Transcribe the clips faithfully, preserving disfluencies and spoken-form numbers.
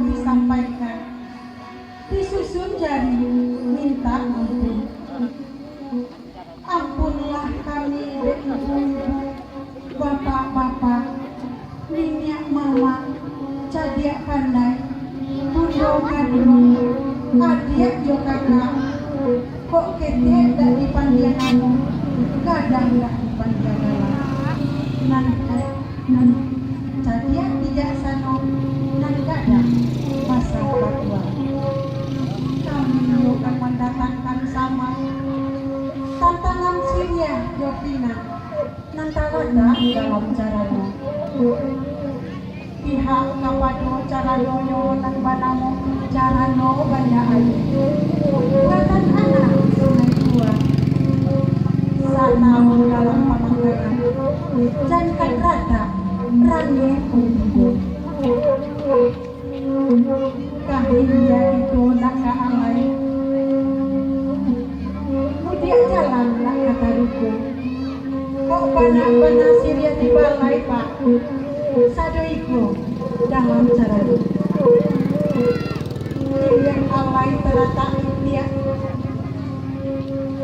disampaikan, disusun jari minta ampun. Ampunlah kami, dek ibu-ibu, bapak-bapak, niniak mamak, cadiak pandai, bundo kaduo, adiak jo kakak, kok ketek dak dipandia namo, gadang dak dipandia galah. Nan, nan cadiak bijaksano, nan gadang basah patua. Kami iyo ka mandatangkan samau, tantangan siriah jo pinang, nan talatak dalam carano. Pihak kapado caranonyo nan banamo carano banyak aia. Buatan anak Sungai Tua. Satahun dalam pamanggaran, jan ka datang rangeh pun tibo. Kahindia iko nak ka alai, mudiak jalan nak ka taruko. Kok bana-bana siriah di balai, Pak. Sado iko dalam carano. Iliak alai taratak itiak.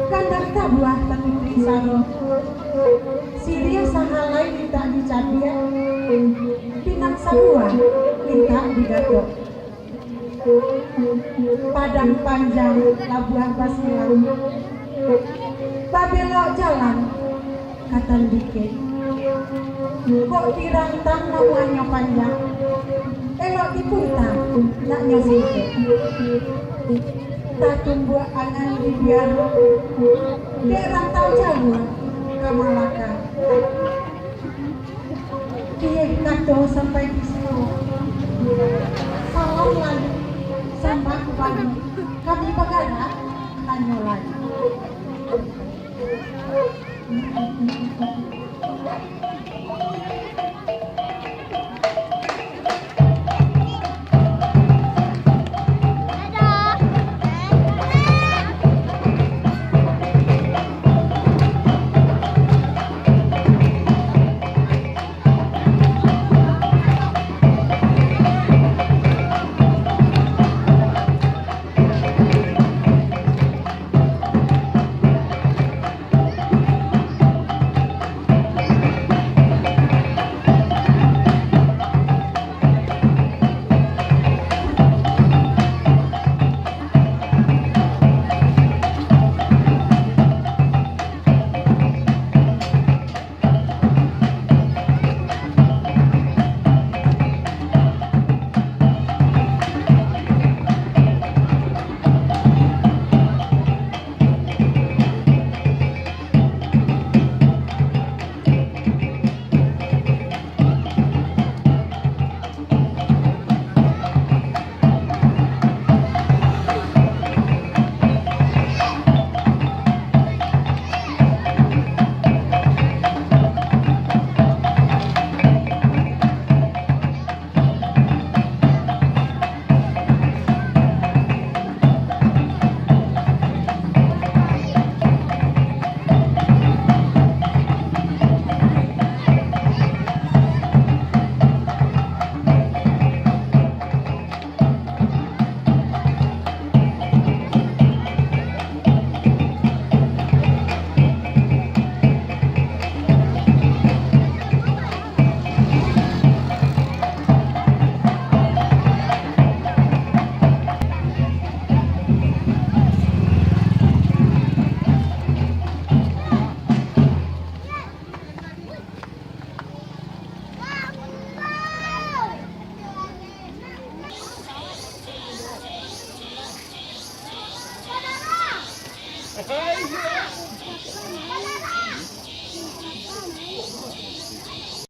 Kandang tabuah tatutuik saro. Siriah sahalai mintak dicabiak, pinang sabuah mintak digatok. Padang Panjang, Labuah Basilang, babelok jalan ka Tandikek. Kok dirantang namuahnyo panjang, elok dipunta naknyo singkek. Tatumbuak angan di biaro, dek rantau jauah ka Malaka. Kieh kato sampai di siko. Salam lalu, sambah kumbali. Kami bagarak hanyo lai.